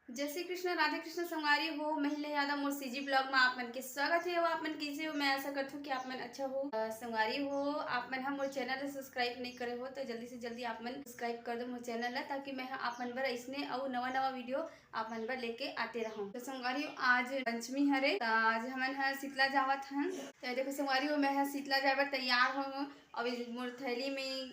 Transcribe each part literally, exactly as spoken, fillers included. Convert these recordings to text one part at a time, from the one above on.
जय श्री कृष्ण, राधे कृष्ण संगवारी हो, महिला यादव मोर सीजी ब्लॉग में आप मन के स्वागत है। वो आप मन कैसे हो? मैं आशा करथूँ कि आप मन अच्छा हो। अ, संगवारी हो, आप मन ह मोर चैनल ला सब्सक्राइब नहीं करे हो तो जल्दी से जल्दी आप मन सब्सक्राइब कर दो मोर चैनल ला, ताकि मैं ह आप मन बर ऐसने अउ नवा नवा वीडियो आप मन बर लेके आते रहूँ। तो संगवारी हो, आज पंचमी हरे, तो आज हमन ह शीतला जावत हन। तो ये देखो संगवारी हो, मैं ह शीतला जाए बर तैयार हूँ। अब इस मोर थैली में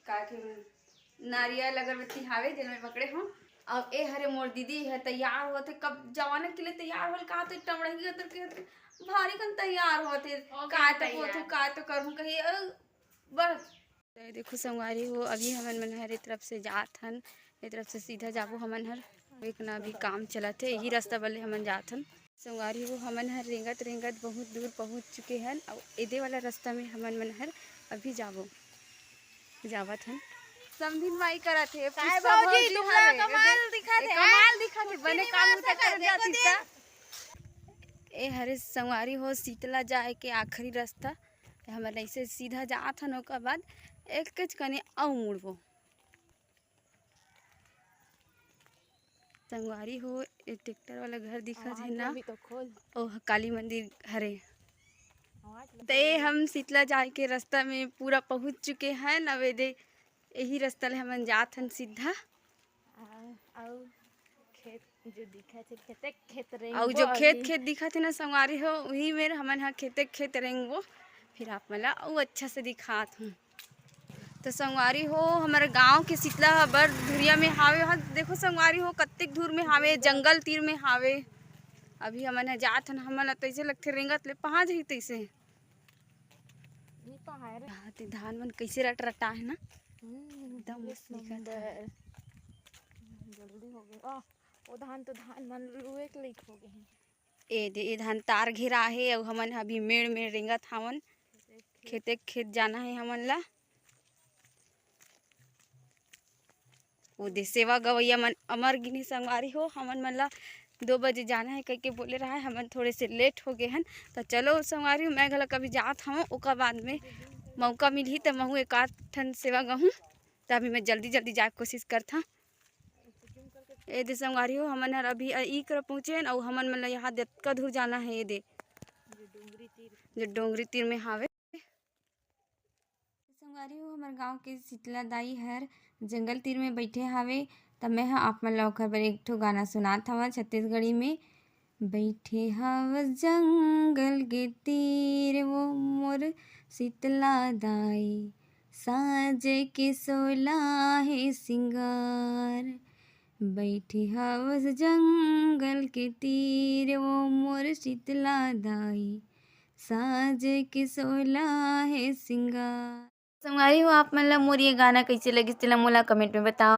का के नारियल अगरबत्ती हावे, जेन में पकड़े हूँ। अब ए हरे मोर दीदी है, तैयार होत हे, कब जवाना के लिए तैयार होल, का तो टमड़ही गतर के भारी कन तैयार होत हे, का तो पोथू, का तो करहूँ कही, अ, बड़। तो ये देखो संगवारी हो, अभी हमन मन हर ए तरफ से जात हन, ए तरफ से सीधा जाबो हमन हर, एक ना अभी काम चलत हे, यही रास्ता बले हमन जात हन। संगवारी हो, हमन हर रेंगत रेंगत बहुत दूर पहुँच चुके हन, अउ एदे वाला रास्ता में हमन मन हर अभी जाबो, जावत हन। समधिन माई करत हे, काय पुष्पा भौजी, भौजी तुमला हरे, कमाल एदे, दिखत ए हे, कमाल दिखत हे, बने काम उता कर जाती ता। ए हरे संगवारी हो, शीतला जाए के आखिरी रास्ता। हमन ऐसे सीधा जात हन, ओकर बाद एकेच कने अउ मुड़बो। संगवारी हो, ए ट्रैक्टर वाला घर दिखत हे ना, अभी तो खोल। ओह काली मंदिर हरे। आवाज तो ये हम शीतला जाए के रास्ता में पूरा पहुँच चुके हैं। अब एदे यही रास्ता ले हमन जात हन सीधा। आ, अउ खेत जो दिखत हे, खेते खेत रेंगबो अउ जो खेत अभी। खेत दिखत हे ना संगवारी हो, उही मेर हमन ह खेते खेत रेंगबो। फिर आप मन ला अउ अच्छा से दिखात हूँ। तो संगवारी हो, हमर गांव के शीतला ह बड़ दूरिया में हावे। वहाँ देखो संगवारी हो, कत्तेक दूर में हावे, जंगल तीर में हावे। अभी हमन ह जात हन, हमन ला तैसे लगथे रेंगत ले पहाँ जही तैसे। ये तो है रे। यहाँ ते धान मन कैसे रट रटा है ना, हम्म, एकदम मस्त दिखत है। जल्दी हो गए। आ, वो धान तो धान मन लुए के लइक हो गए हैं। ए दे, ए धान तार घेरा हे, अउ हमन ह अभी मेड़ में रेंगत हावन। खेते खेत जाना हे हमन ला। ओ दे, सेवा गवैया मन अमर गिनी संगवारी हो, हमन मन ला दो बजे जाना हे कहिके बोले रहा है, हमन थोड़े से लेट हो गए हन। त चलो संगवारी हो, मैं घला कभी जात हवं, ओकर बाद में मौका मिलही त महू एक आध ठन सेवा गहूँ। त अभी मैं जल्दी जल्दी जाए के कोशिश करत हवं। ए दे संगवारी हो, हमन हर अभी ई कर पहुँचे हन, अउ हमन मन ला यहाँ दे अतका दूर जाना हे, ए दे जो डोंगरी तीर में हावे। संगवारी हो, हमर गांव के शीतला दाई हर जंगल तीर में बैठे हावे, त मैं ह आप मन ला ओखर बर एक ठो गाना सुनात हवं छत्तीसगढ़ी में। बैठे हवस जंगल के तीर वो मोर शीतला दाई, साज के सोला हे सिंगार। बैठे हवस जंगल के तीर वो मोर शीतला दाई, साज के सोला हे सिंगार। संगवारी हो, आप मन ला मोर ये गाना कैसे लगिस, तेला मोला कमेंट में बताओ।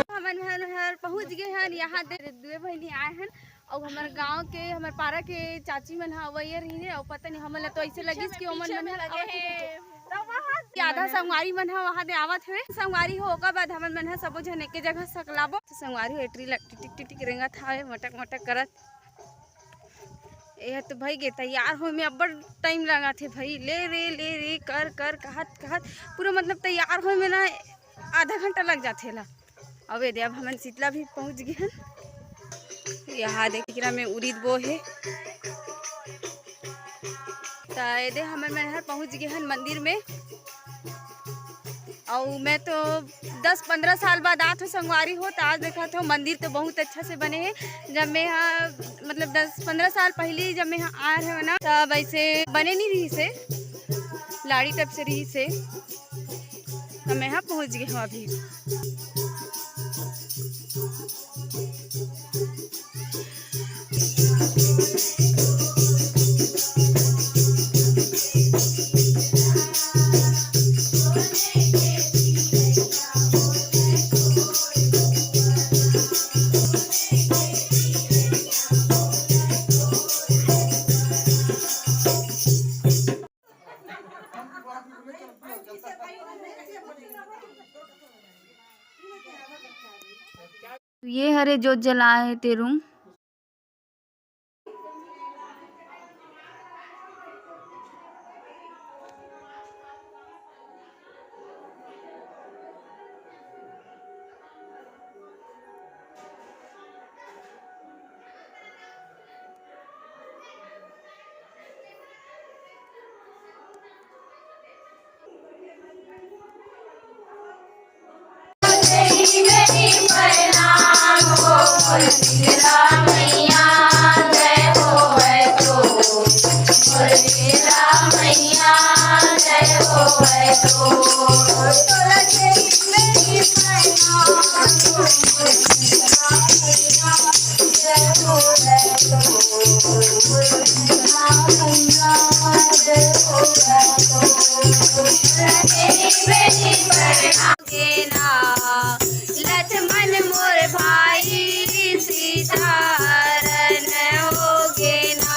हमन हर, हर पहुँच गए हन, यहाँ दे दुए बहिनी आए हन, अउ हमर गांव के, हमर पारा के चाची मन ह अवइया रहिन हे, अउ पता नहीं हमन ला तो ऐसे लगिस कि ओमन मन ह लगे हे। त वहाँ से आधा संगवारी मन ह वहाँ दे आवत हवे। संगवारी हो, ओकर बाद हमन मन ह सबो झन एके जगह सकलाबो। त संगवारी हो, एटरी ला टिटिक टिटिक रेंगत हावे, मटक मटक करत। ए तो भाई गे तैयार होए में अब्बड़ टाइम लगाथे भाई, ले रे, ले रे, कर, कर, कहत, कहत पूरा मतलब तैयार होए में ना आधा घंटा लग जाथे ला। अब ये दे, अब हमन शीतला भी पहुँच गए हन। यहाँ देख, एकरा में उरीद बो हे। त ये दे, हमन मन हर पहुँच गए हन मंदिर में। अउ मैं तो दस पंद्रह साल बाद आत हो संगवारी हो, त आज देखत हो मंदिर तो बहुत अच्छा से बने हे। जब मैं यहाँ, मतलब दस पंद्रह साल पहली जब मैं यहाँ आए रहे ना, तब ऐसे बने नहीं रही से, लाड़ी टाइप से रही से। त मैं यहाँ पहुँच गई हूँ अभी। ये हरे जोत जलाए हे तेरुम। शीतला मैया जय होवै तो, मोर शीतला मैया जय होवै तो। तोला के मेरी मैया, मोर शीतला मैया जय होवै तो, मोर शीतला मैया जय होवै तो। तेरी बेटी प्रणाम। गेना, लक्ष्मण मोर भाई सीता हरण हो गेना।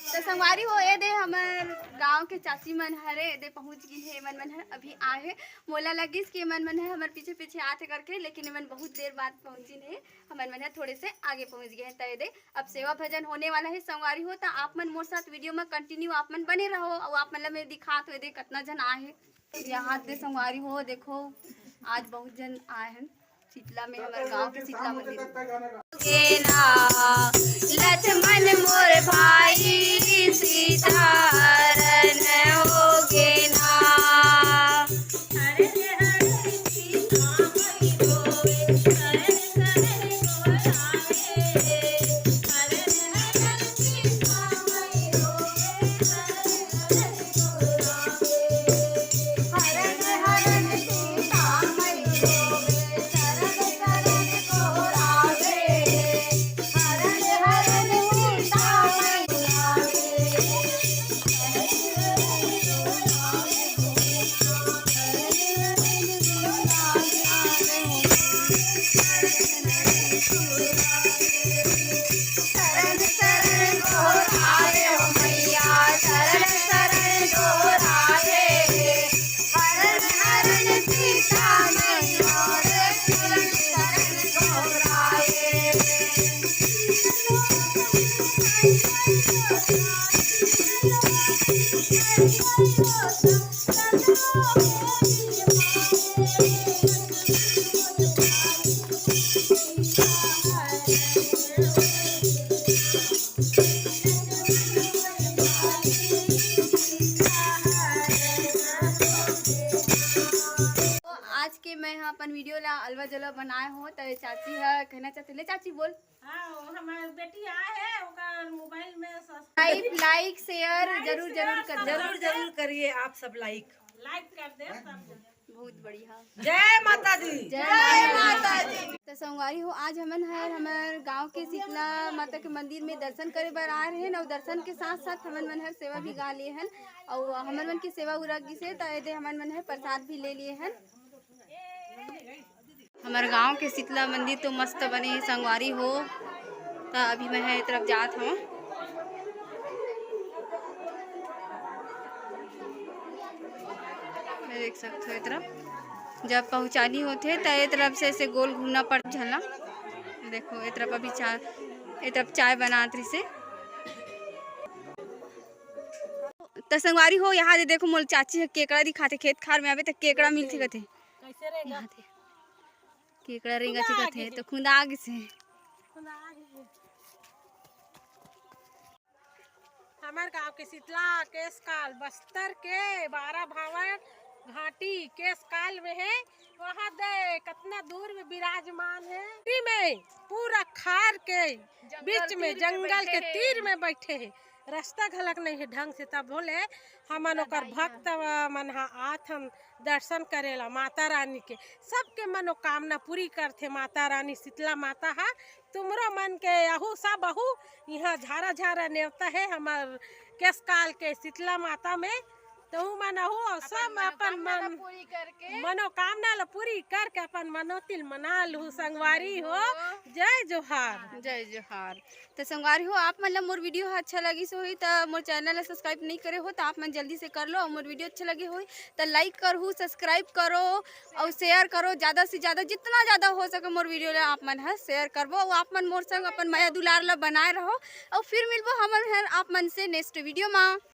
त संगवारी हो, ए दे हमर गांव के चाची मन हरे, ए दे पहुंच गिन हे। एमन मन हर अभी आए हे। मोला लगिस कि एमन मन हर हमर पीछे पीछे आथे करके, लेकिन एमन बहुत देर बाद पहुंचिन हे। हमन मन हर थोड़े से आगे पहुंच गे हे। त ए दे अब सेवा भजन होने वाला हे संगवारी हो, त आप मन मोर साथ वीडियो में कंटिन्यू आप मन बने रहो। अउ आप मन ला मैं दिखात हो, ए दे कतना झन आए हे। यहाँ दे संगवारी हो, देखो आज बहुत जन आए हैं शीतला में, हमारे गांव के शीतला मंदिर। गेना, लक्ष्मण मोर भाई सीता हरण हो गेना। आज के मैं ह अपन वीडियो ला अलवा जलवा बनाए हो, त चाची ह कहना चाहते ले, चाची बोल। हाँ, वो हमार बेटी आए है, ओकर मोबाइल में सब्सक्राइब, लाइक, शेयर जरूर जरूर कर, जरूर जरूर करिए आप सब लाइक। लाइक कर दे सब जने। बहुत बढ़िया। जय माता दी। जय माता दी। त संगवारी हो, आज हमन हर हमर गांव के शीतला माता के मंदिर में दर्शन करे बर आए रहेन, अउ दर्शन के साथ साथ हमन मन हर सेवा भी गा लिए हन, अउ हमन मन के सेवा उरक गिसे, त एदे हमन मन हर प्रसाद भी ले लिए हन। हमर गांव के शीतला मंदिर तो मस्त बने हे संगवारी हो। त अभी मैं ह ए तरफ जात हव। मैं देख सकत हो ए तरफ जब पहुँचानी होथे त ए तरफ से ऐसे गोल घूमना पड़ झलना। देखो ए तरफ अभी चाय, ए तरफ चाय बनात रहिसे। त संगवारी हो, यहाँ दे देखो मोर चाची ह केकड़ा दिखाथे, खेत खार में आबे त केकड़ा मिलथे कथे। कैसे रहेगा? यहाँ दे। केकड़ा रेंगत हे कथे, त खुंदा गिस हे। हमर गांव के शीतला केशकाल बस्तर के बारा भांवर घाटी केशकाल में हे। वहां दे कतना दूर में विराजमान हे। में पूरा खार के बीच में, जंगल के तीर में बैठे हे। रास्ता घलक नहीं हे ढंग से, तब बोले हमन ओकर भक्त मन ह आथन दर्शन करेला माता रानी के। सबके मनोकामना पूरी करथे माता रानी शीतला माता ह। तुमरो मन के अहू सब अहू इहाँ झारा झारा नेवता हे हमर केशकाल के शीतला माता में। तहू मन अहू अउ सब अपन मन मनोकामना ला पूरी करके अपन मनोतिल मना लू संगवारी हो। जय जोहार। जय जोहार। त संगवारी हो, आप मन ला मोर वीडियो ह अच्छा लगिस होही त मोर चैनल ला सब्सक्राइब नइ करे हो त आप मन जल्दी से कर लो, अउ मोर वीडियो अच्छा लगे होही त लाइक करहू, सब्सक्राइब करो अउ शेयर करो ज्यादा से ज्यादा, जितना ज्यादा हो सके मोर वीडियो ला आप मन ह शेयर करबो अउ आप मन मोर संग अपन मया दुलार ला बनाए रहो। अउ फिर मिलबो हमन हर आप मन से नेक्स्ट वीडियो मा।